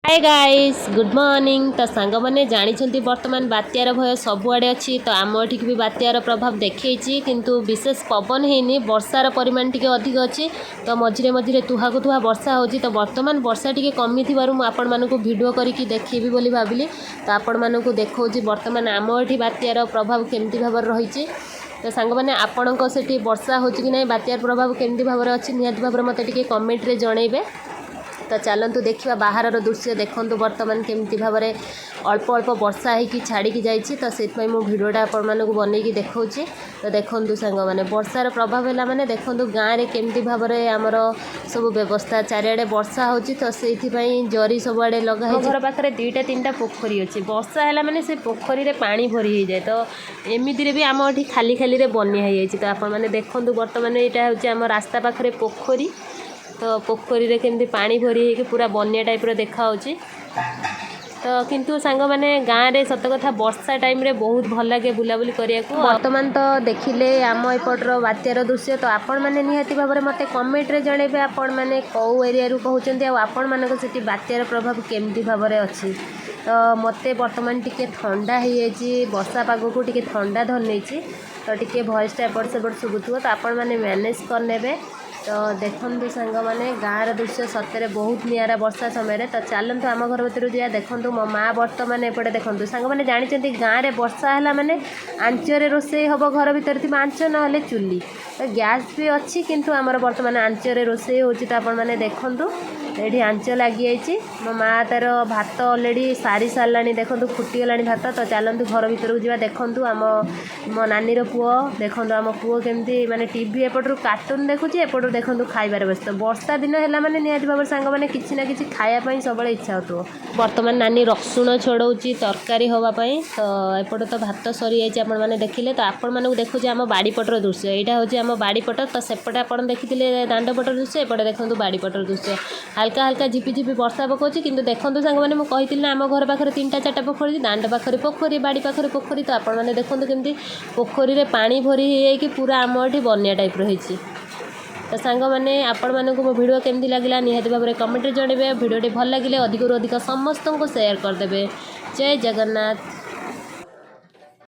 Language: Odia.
ହାଏ ଗାଇସ୍, ଗୁଡ୍ ମର୍ଣ୍ଣିଂ। ତ ସାଙ୍ଗମାନେ, ଜାଣିଛନ୍ତି, ବର୍ତ୍ତମାନ ବାତ୍ୟାର ଭୟ ସବୁଆଡ଼େ ଅଛି। ତ ଆମ ଏଠିକି ବି ବାତ୍ୟାର ପ୍ରଭାବ ଦେଖେଇଛି, କିନ୍ତୁ ବିଶେଷ ପବନ ହେଇନି। ବର୍ଷାର ପରିମାଣ ଟିକେ ଅଧିକ ଅଛି। ତ ମଝିରେ ମଝିରେ ତୁହାକୁ ତୁହା ବର୍ଷା ହେଉଛି। ତ ବର୍ତ୍ତମାନ ବର୍ଷା ଟିକେ କମିଥିବାରୁ ମୁଁ ଆପଣମାନଙ୍କୁ ଭିଡ଼ିଓ କରିକି ଦେଖେଇବି ବୋଲି ଭାବିଲି। ତ ଆପଣମାନଙ୍କୁ ଦେଖାଉଛି ବର୍ତ୍ତମାନ ଆମ ଏଠି ବାତ୍ୟାର ପ୍ରଭାବ କେମିତି ଭାବରେ ରହିଛି। ତ ସାଙ୍ଗମାନେ, ଆପଣଙ୍କ ସେଠି ବର୍ଷା ହେଉଛି କି ନାହିଁ, ବାତ୍ୟାର ପ୍ରଭାବ କେମିତି ଭାବରେ ଅଛି, ନିହାତି ଭାବରେ ମୋତେ ଟିକେ କମେଣ୍ଟରେ ଜଣେଇବେ। ତ ଚାଲନ୍ତୁ ଦେଖିବା ବାହାରର ଦୃଶ୍ୟ। ଦେଖନ୍ତୁ, ବର୍ତ୍ତମାନ କେମିତି ଭାବରେ ଅଳ୍ପ ଅଳ୍ପ ବର୍ଷା ହେଇକି ଛାଡ଼ିକି ଯାଇଛି। ତ ସେଥିପାଇଁ ମୁଁ ଭିଡ଼ିଓଟା ଆପଣମାନଙ୍କୁ ବନେଇକି ଦେଖାଉଛି। ତ ଦେଖନ୍ତୁ ସାଙ୍ଗମାନେ, ବର୍ଷାର ପ୍ରଭାବ ହେଲା ମାନେ ଦେଖନ୍ତୁ ଗାଁରେ କେମିତି ଭାବରେ ଆମର ସବୁ ବ୍ୟବସ୍ଥା। ଚାରିଆଡ଼େ ବର୍ଷା ହେଉଛି, ତ ସେଇଥିପାଇଁ ଜରି ସବୁଆଡ଼େ ଲଗା ହେଇଛି। ଘର ପାଖରେ ଦୁଇଟା ତିନିଟା ପୋଖରୀ ଅଛି। ବର୍ଷା ହେଲା ମାନେ ସେ ପୋଖରୀରେ ପାଣି ଭରି ହେଇଯାଏ। ତ ଏମିତିରେ ବି ଆମ ଏଠି ଖାଲି ଖାଲିରେ ବନ୍ୟା ହେଇଯାଇଛି। ତ ଆପଣମାନେ ଦେଖନ୍ତୁ, ବର୍ତ୍ତମାନ ଏଇଟା ହେଉଛି ଆମ ରାସ୍ତା ପାଖରେ ପୋଖରୀ। ତ ପୋଖରୀରେ କେମିତି ପାଣି ଭରି ହେଇକି ପୁରା ବନ୍ୟା ଟାଇପ୍ର ଦେଖାହେଉଛି। ତ କିନ୍ତୁ ସାଙ୍ଗମାନେ, ଗାଁରେ ସତ କଥା ବର୍ଷା ଟାଇମ୍ରେ ବହୁତ ଭଲ ଲାଗେ ବୁଲାବୁଲି କରିବାକୁ। ବର୍ତ୍ତମାନ ତ ଦେଖିଲେ ଆମ ଏପଟର ବାତ୍ୟାର ଦୃଶ୍ୟ। ତ ଆପଣମାନେ ନିହାତି ଭାବରେ ମୋତେ କମେଣ୍ଟରେ ଜଣେଇବେ, ଆପଣମାନେ କେଉଁ ଏରିଆରୁ କହୁଛନ୍ତି ଆଉ ଆପଣମାନଙ୍କ ସେଠି ବାତ୍ୟାର ପ୍ରଭାବ କେମିତି ଭାବରେ ଅଛି। ତ ମୋତେ ବର୍ତ୍ତମାନ ଟିକେ ଥଣ୍ଡା ହେଇଯାଇଛି। ବର୍ଷା ପାଗକୁ ଟିକେ ଥଣ୍ଡା ଧରି ନେଇଛି। ତ ଟିକେ ଭଏସ୍ଟା ଏପଟ ସେପଟ ଶୁଭୁଥିବ, ତ ଆପଣମାନେ ମ୍ୟାନେଜ୍ କରିନେବେ। ତ ଦେଖନ୍ତୁ ସାଙ୍ଗମାନେ, ଗାଁର ଦୃଶ୍ୟ ସତରେ ବହୁତ ନିଆରା ବର୍ଷା ସମୟରେ। ତ ଚାଲନ୍ତୁ, ଆମ ଘର ଭିତରକୁ ଯିବା। ଦେଖନ୍ତୁ, ମୋ ମା ବର୍ତ୍ତମାନ ଏପଟେ। ଦେଖନ୍ତୁ ସାଙ୍ଗମାନେ, ଜାଣିଛନ୍ତି, ଗାଁରେ ବର୍ଷା ହେଲା ମାନେ ଆଞ୍ଚରେ ରୋଷେଇ ହେବ। ଘର ଭିତରେ ଥିବା ଆଞ୍ଚ, ନହେଲେ ଚୁଲି। ତ ଗ୍ୟାସ୍ ବି ଅଛି, କିନ୍ତୁ ଆମର ବର୍ତ୍ତମାନ ଆଞ୍ଚରେ ରୋଷେଇ ହେଉଛି। ତ ଆପଣମାନେ ଦେଖନ୍ତୁ, ଏଇଠି ଆଞ୍ଚ ଲାଗିଯାଇଛି। ମୋ ମା ତାର ଭାତ ଅଲରେଡ଼ି ସାରି ସାରିଲାଣି। ଦେଖନ୍ତୁ, ଫୁଟିଗଲାଣି ଭାତ। ତ ଚାଲନ୍ତୁ, ଘର ଭିତରକୁ ଯିବା। ଦେଖନ୍ତୁ, ଆମ ମୋ ନାନୀର ପୁଅ। ଦେଖନ୍ତୁ, ଆମ ପୁଅ କେମିତି ମାନେ ଟିଭି ଏପଟରୁ କାର୍ଟୁନ୍ ଦେଖୁଛି, ଏପଟରୁ ଦେଖନ୍ତୁ ଖାଇବାରେ ବ୍ୟସ୍ତ। ବର୍ଷା ଦିନ ହେଲା ମାନେ ନିହାତି ଭାବରେ ସାଙ୍ଗମାନେ, କିଛି ନା କିଛି ଖାଇବା ପାଇଁ ସବୁବେଳେ ଇଚ୍ଛା ହେଉଥିବ। ବର୍ତ୍ତମାନ ନାନୀ ରସୁଣ ଛଡ଼ଉଛି ତରକାରୀ ହେବା ପାଇଁ। ତ ଏପଟେ ତ ଭାତ ସରିଯାଇଛି, ଆପଣମାନେ ଦେଖିଲେ। ତ ଆପଣମାନଙ୍କୁ ଦେଖୁଛି ଆମ ବାଡ଼ିପଟର ଦୃଶ୍ୟ। ଏଇଟା ହେଉଛି ଆମ ବାଡ଼ିପଟ। ତ ସେପଟେ ଆପଣ ଦେଖିଥିଲେ ଦାଣ୍ଡ ପଟର ଦୃଶ୍ୟ, ଏପଟେ ଦେଖନ୍ତୁ ବାଡ଼ିପଟର ଦୃଶ୍ୟ। ହାଲକା ହାଲକା ଝିପି ଝିପି ବର୍ଷା ପକାଉଛି। କିନ୍ତୁ ଦେଖନ୍ତୁ ସାଙ୍ଗମାନେ, ମୁଁ କହିଥିଲି ନା, ଆମ ଘର ପାଖରେ ତିନିଟା ଚାରିଟା ପୋଖରୀ, ଦାଣ୍ଡ ପାଖରେ ପୋଖରୀ, ବାଡ଼ି ପାଖରେ ପୋଖରୀ। ତ ଆପଣମାନେ ଦେଖନ୍ତୁ କେମିତି ପୋଖରୀରେ ପାଣି ଭରି ହେଇଯାଇକି ପୁରା ଆମ ଏଠି ବନ୍ୟା ଟାଇପ୍ର ହେଇଛି। ତ ସାଙ୍ଗମାନେ, ଆପଣମାନଙ୍କୁ ମୋ ଭିଡ଼ିଓ କେମିତି ଲାଗିଲା, ନିହାତି ଭାବରେ କମେଣ୍ଟରେ ଜଣାଇବେ। ଭିଡ଼ିଓଟି ଭଲ ଲାଗିଲେ ଅଧିକରୁ ଅଧିକ ସମସ୍ତଙ୍କୁ ସେୟାର କରିଦେବେ। ଜୟ ଜଗନ୍ନାଥ।